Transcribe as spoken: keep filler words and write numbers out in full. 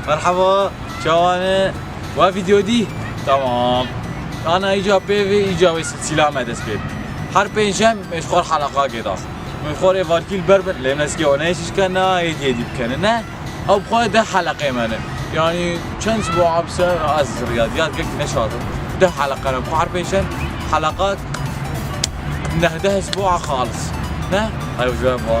Merhaba, çawane, we video dî? Tamam. Ana îca pê ve îca wê silsila me dest pê. Her pêncem me ji xwe heleqakê da. Me ji xwe êvarkî li ber bin, lê meskê o ne şişke na, êdî êdî bikene, ne? Ew bi xwe deh heleqê me ne. Yani çend ji bo abse ez riyadiyat gek neşadim. Deh heleqe ne. Xwe her pêncem heleqat neh deh ji bo xalis. Ne? Ew ji bo.